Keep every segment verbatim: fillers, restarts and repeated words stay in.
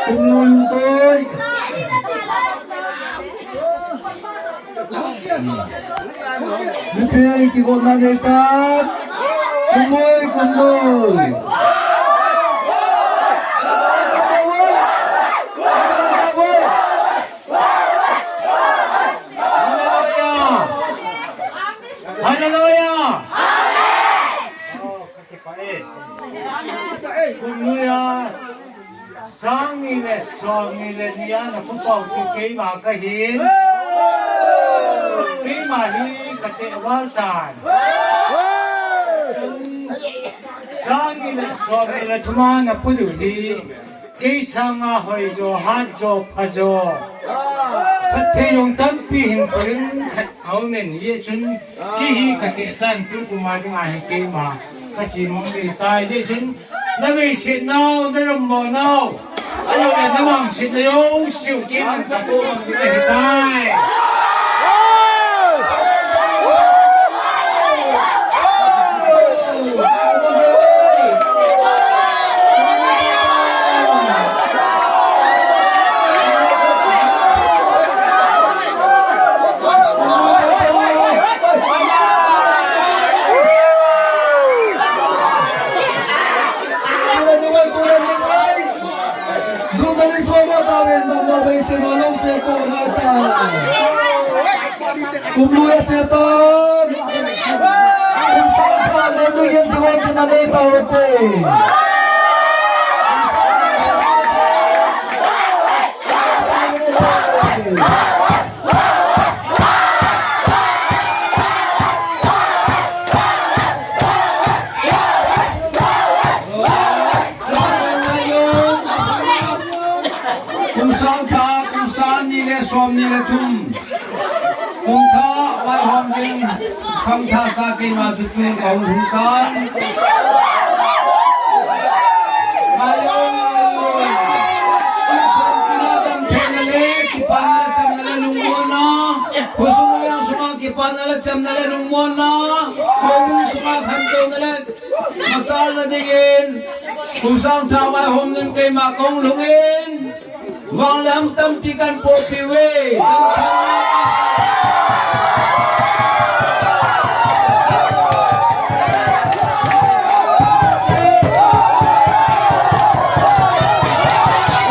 Kumlui toi. Mipi kigotna neitan. Kumlui, kumlui. Hallelujah. Hallelujah. Kumlui a, sang ni le som ni le ni a na pu pau chu keima kahin. Keima hi ka te val tan. Sang ni le som ni le thum a na pu lu hi. Kei sanga hoijo, hatjo, phajo. Phatthei jong tampi hin parin khat aumin, hijeh chun, kei hi ka te tan tu kuma dinga hi keima ka chimong ni tai, hijeh chun, na veiset nau, na rammo nau. Ayo le na vangset na yo, siu kei man ka ko mang ni ka hi tai. Kumlui a che tan. Kumsang pha le nungin thua kina nei tau te. Kum sang pha, kum sang ni le som ni le thum. Kum thah vaihom ding, khang thah cha keima chu tun ka hung hung tan. Ngai o, ngai o. Kum sang kina dam theina le, kipana le chamna le lungmonna. Khosung veng sunga kipana le chamna le lungmonna. Khosung sunga khantouna le machalna dingin, kum sang thah vaihom ding keima kong lhungin, vang le ham tampi kan pohpeh uve.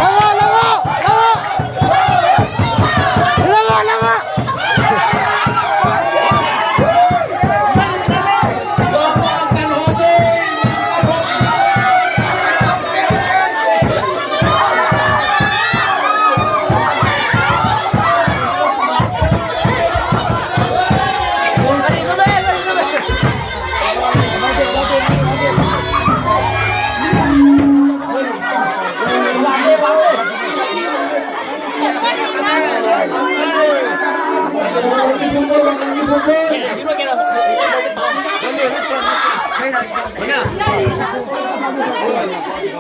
Langa, langa, langa. Langa, langa.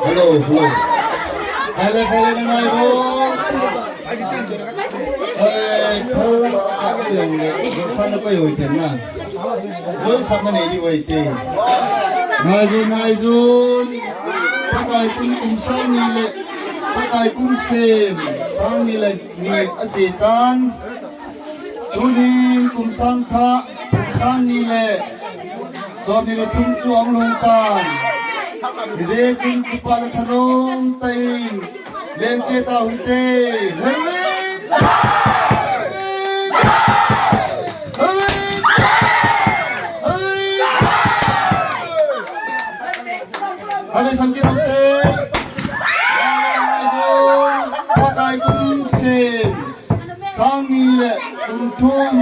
Hello, hello. Hello, hello, hello. Eh, hello, hello. Sana ko yoy tenna. Oi, sabna nei di oi te. Ngaijun, ngaijun. Pakai kum kum sang ni le. Pakai kum sem. Sang ni le ni a che tan. Tunin kum sang thah, kum sang ni le. Som ni le thum chu ahung lhung tan. Hijeh chun kipa le thanom tah in. Lem che ta hite. Hei! Hei! Hei! Hei! Pakai kum sem. Sang ni le kum thum.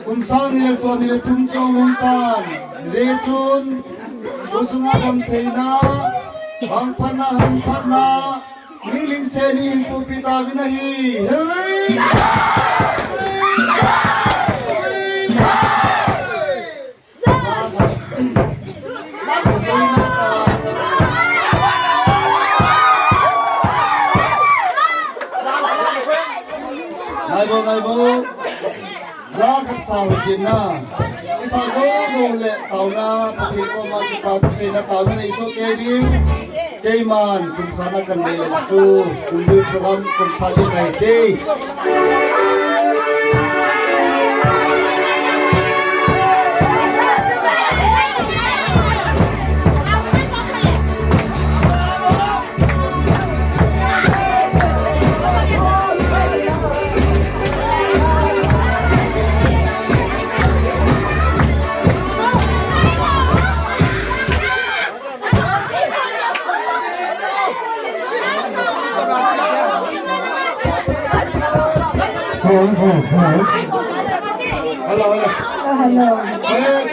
Kum sang ni le som ni le thum chu ahung lhung tan. Hijeh chun. Khosung a dam theina. Vangphatna, hamphatna. Ningling seni hin pohpeh tauvin ahi. Hei! Ngai bo, ngai bo. La khat sa ho kin na. Isa go go le tauna, Pathen koma kipa thu seina tauna nei soh kei diu. Keiman kum khat na kan nei le chu, kum lui program kum khat ding ahi te. Hello, hello. Hello. Eh.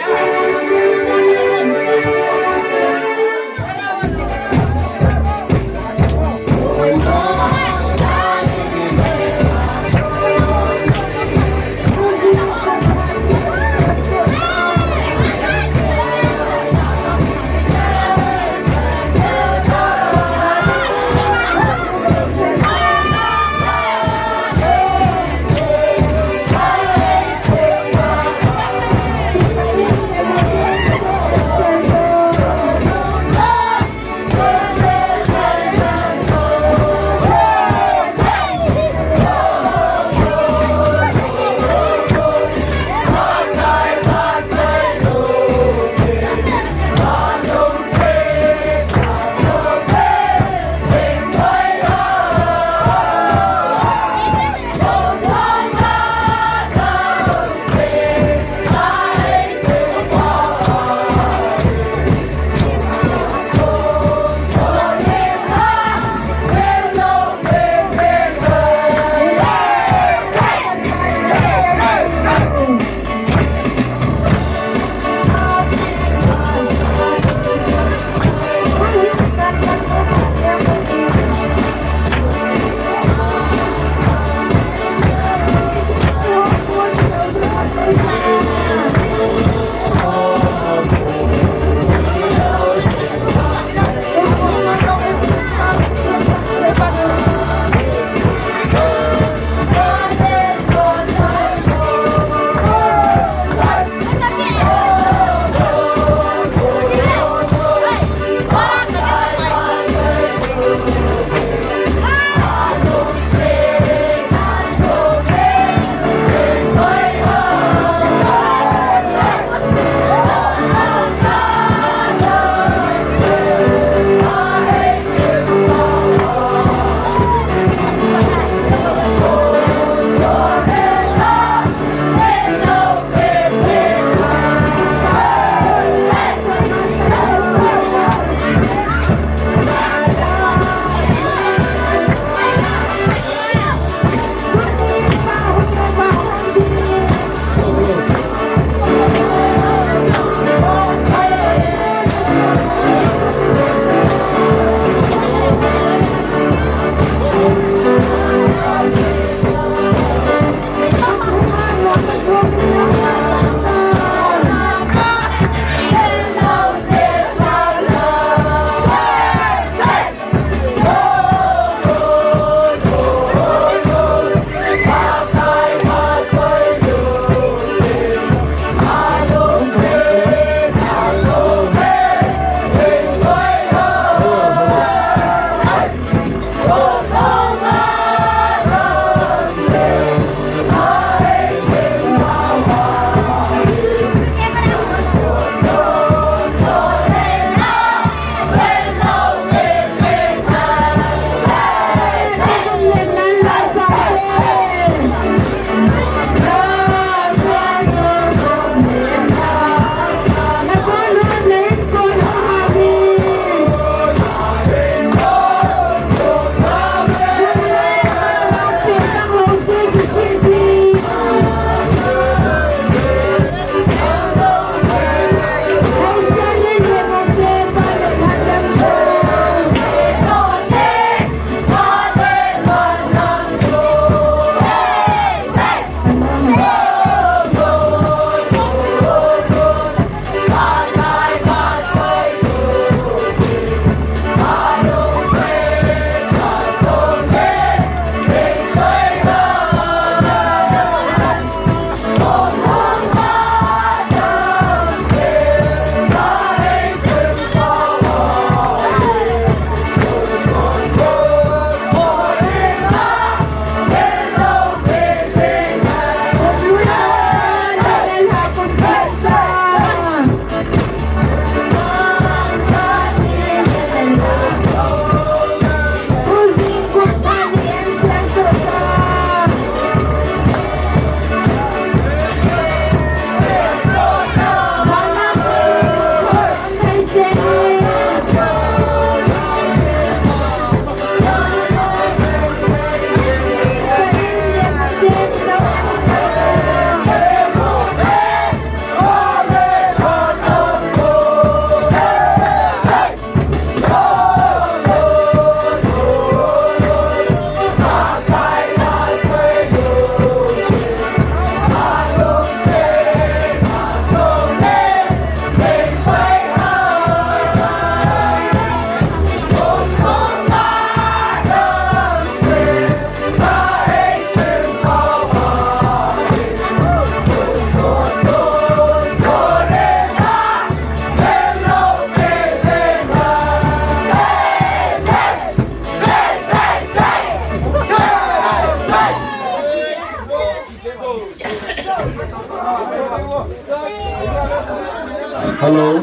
Hello.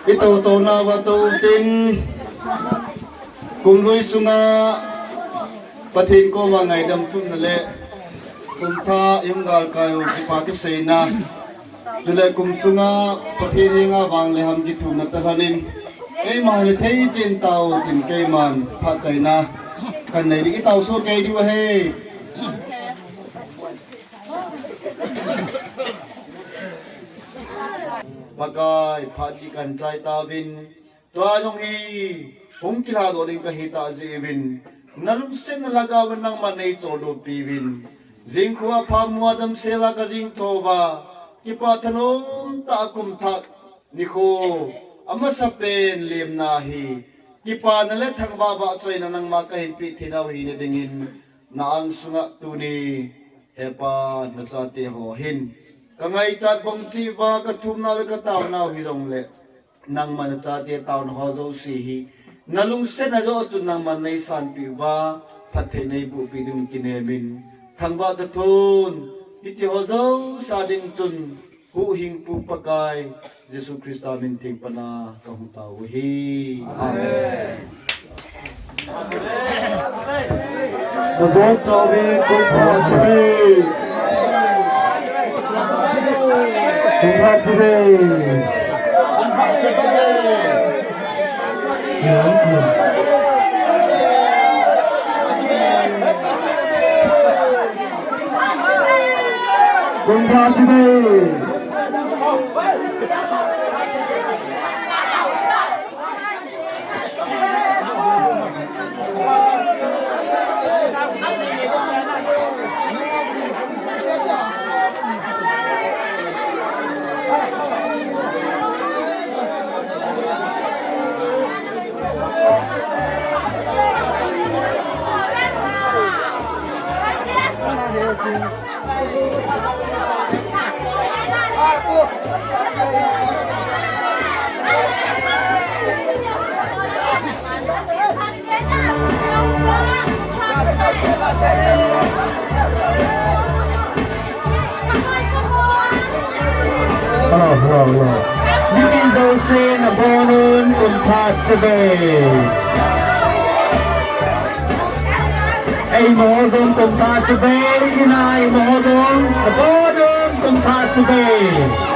Ito to na va to tin. Kum lui sunga Pathen koma ngaidam thumna le kum thah i hung galkai u kipa thuseina. Chule kum sunga Pathen henga vang le ham kithumna talhanin, eima le thei chen tao tin keiman phatchaina kanei ding, i tao so kei diu ahi. Pakai, phat hi kanchai tauvin, tua jong hi hung kilhadoh ding kahi tah jeh uvin, nalungsetna lhagaovin nangman neicholdo piuvin. Jingkah phamu a damsela kajing thouva, kipa thanom tah a kum thah nikho amasapen lemna hi, kipana le thangvah vahchoina nangma kahin peh theinau hina dingin, na angsunga tuni, He Pa, nachate ho hin kangaichat bang cheh uva, kathumnau le kataonau hijongle, nangma nachate taona ho jouse hi nalungsetna joh chun nangman neisanpeh uva, phatthei neiboh peh ding kinemin, thangvah tathon, hiti ho jouse a ding chun, Huhhingpu Pakai Jesu Christa min theng pana kahung tao u ahi. Amen. Nabonchauvin kum thah chibai. Kum thah chibai. Kum thah chibai. Hello, hello, hello. Mipi jouse nabonun kum thah chibai. Eima ho jong kum thah chibai, ina eima ho jong nabonun kum thah chibai.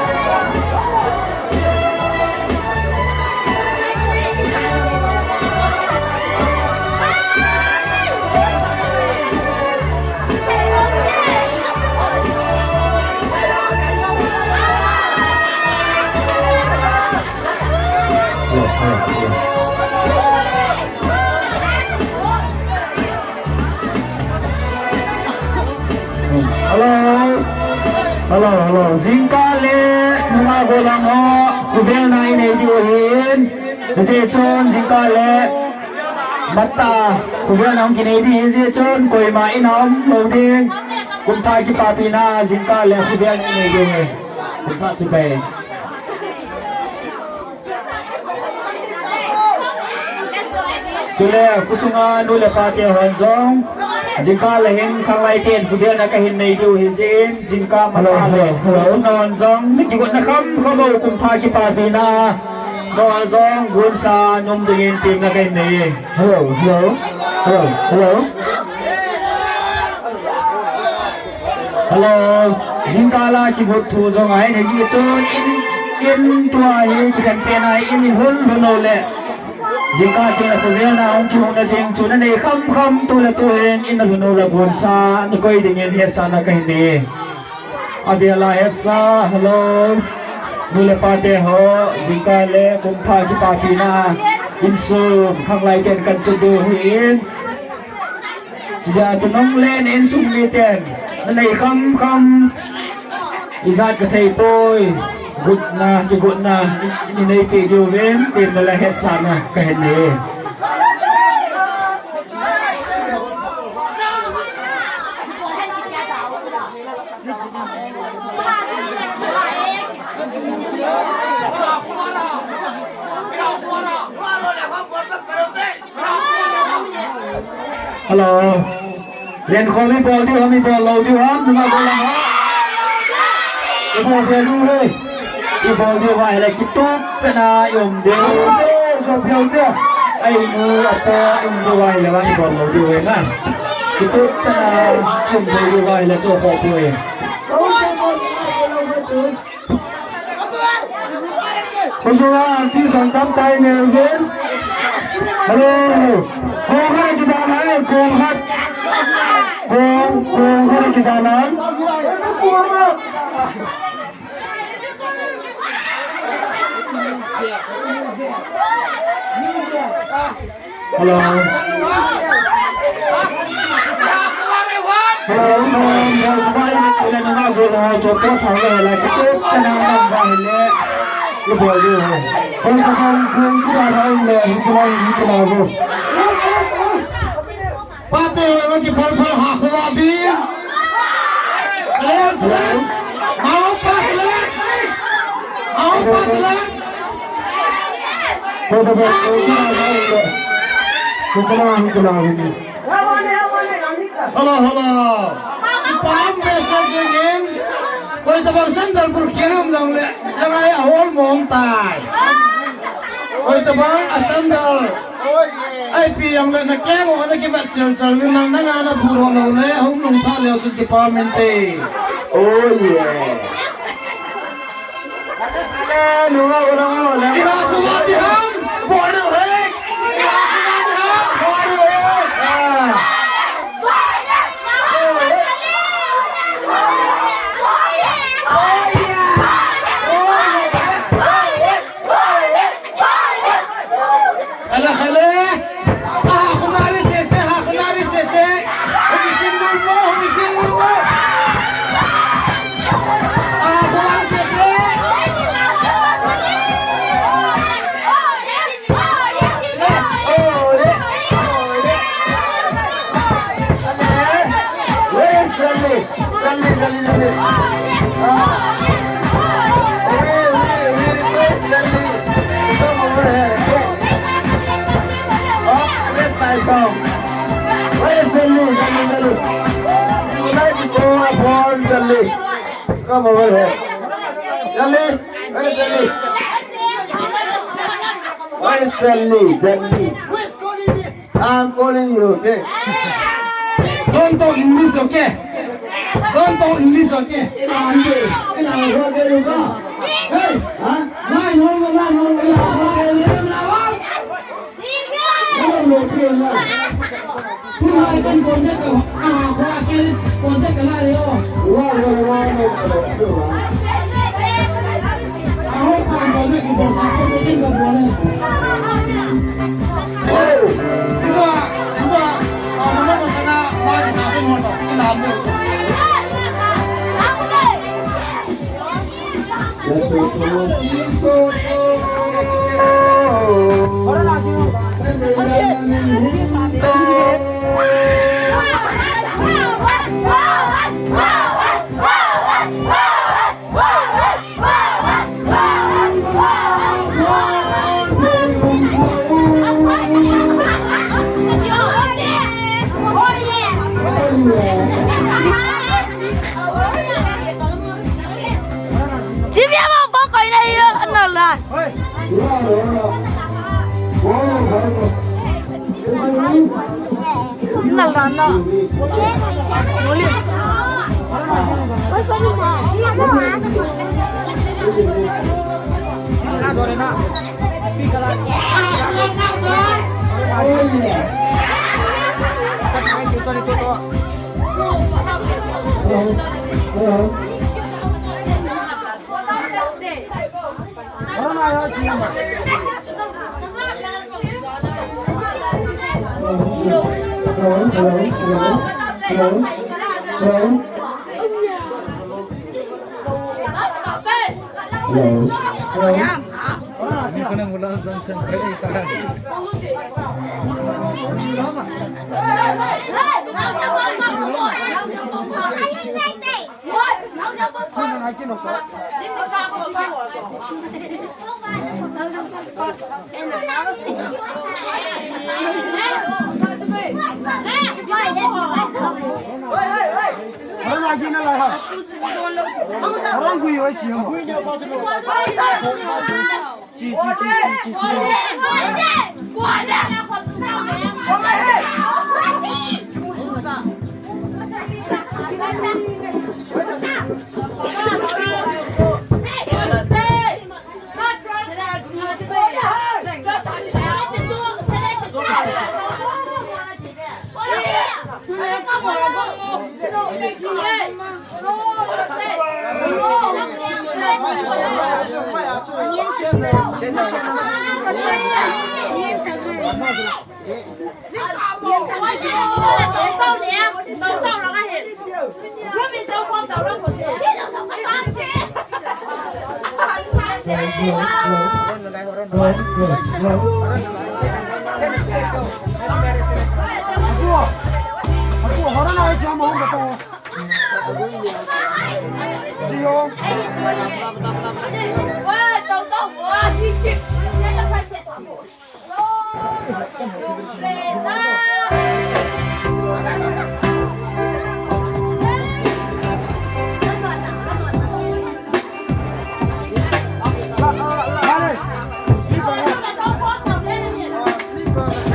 Hello. Hello, hello. Jingkah le nungah gollhang ho, khovelna inei diu ahin. Hijeh chun jingkah le mattah khovelna hung kinei ding ahi, hijeh chun koima in a um lou ding. Kum thah kipapina jingkah le khovelna inei diu ahi. Kum thah chibai. Chule, khosunga nu le pate hon jong, jingkah le hin khanglai ten khovelna kahin nei diu ahi jeh in, jingkah mattah le, hello, hello, non jong, mi kigotna kham kham u kum thah kipapina, non jong, gonsa nom dingin temna kahin nei. Hello, hello, hello, hello. Hello, jingkah la kigot thu jong ahin, hijeh chun in, in tua hi, kikhen pen a in, in hung lhun uleh. Jingkah tia khovelna hung kihung na ding chu nanei kham kham tu le tu hin, in nalhun uleh gonsa, nakoi dingin hetsahna kahin nei. Abel a hetsa, hello. Nu le pate ho, jingkah le kum thah kipapina, insung, khanglai ten kan chu diu ahin. Chujeh chun nang le na insung miten, nanei kham kham, ijat kathei poi, gotna, kigotna, i, inei peh diuvin, temna le hetsahna kahin nei. Hello. Lenkhom ibol diu ham, ibol lou diu ham, nungah gollhang ho. Ibol diu ham. Ibol diu va ahile kitup chana i um diu. Sophiu te. Ainu apa i um diu va ahile va ibol lou diu ve na. Kitup chana i um diu va ahile chu ho diu ve. Khusunga aunty song tam tai ne uvin. Hello. Kong khat kidan hai, kong khat. Kong, kong khat kidan hai. Hello. Hello, hello, hello. Pate ho, ki phal phal ha khuwa din. Let's, let's. Mau pat, let's. Mau pat, let's. Hello, hello. Pam besa jingin. Koi tabang sandal pur kirim lang le. Lang ai ahol mong tai. Koi tabang a sandal. Ai pi yang le na keng o na kibat chel chel ni nang nang ana buro lo le hung nung tha leo chun kipah min te. Oh yeah. Nunga ulang ulang. Ira kuwa di ham. Bora hai. Ira kuwa di ham. Bora hai. Ah. Hala, hala. Ah, kunari sese, ah, kunari sese. Humikin mo, humikin mo. Ah, kunari sese. Where is Charlie? Charlie, Charlie, Charlie. Ah. Hey, hey, hey, hey, Charlie. Come over here. Hey. Oh, where's my song? Where is Charlie? Charlie, Charlie. You like to go up on Charlie. Come over here. Charlie, where is Charlie? Where is Charlie? Charlie. I'm calling you, okay? Don't talk English, okay? Don't talk English, okay? Hey, huh? Jimmy, I'm on fire, you know, I'm not lying. Nal ran na. Muli.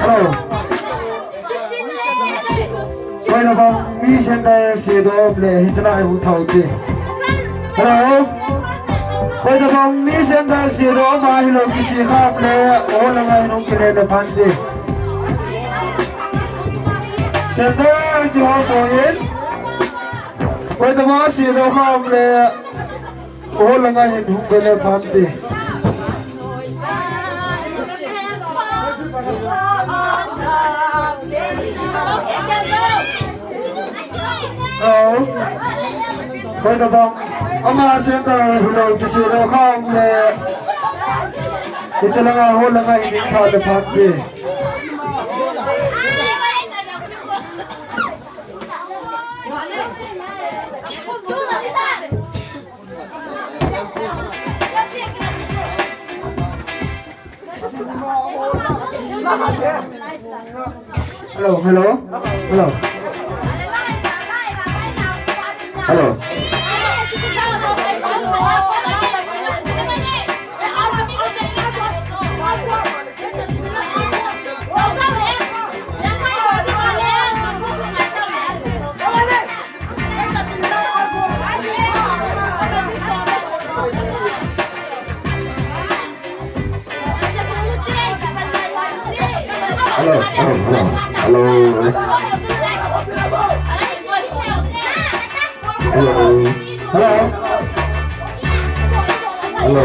Hello. Koitabang mi center seidoh le hiche lai hung thou te. Hello. Koitabang mi center seidoh ma hilou kisi kha le, o la ngai nung kile le phan te. Center ti ho ko in. Koitabang seidoh kha le, o la ngai hin hung kile phan te. Hello. Koitabang ama center hilou kisi lou kha um le. Hiche langa ho langa i ding tha le phat te. Hello, hello, hello. Hello. Hello, hello, hello, hello. Hello. Hello. Hello.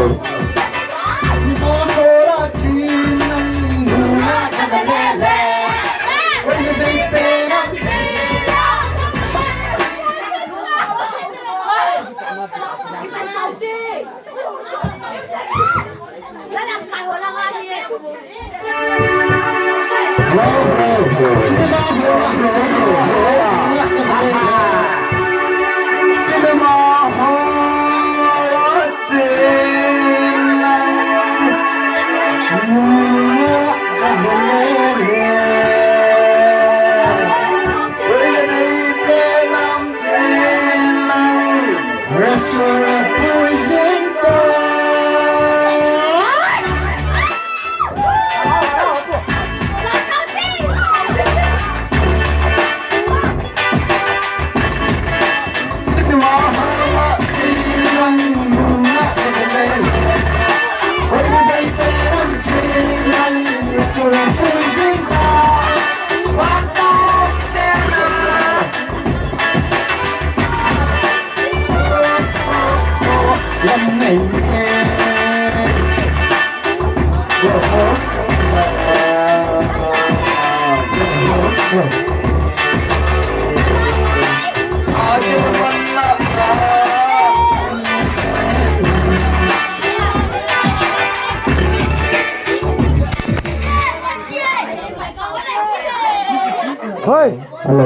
Hoi. Hello.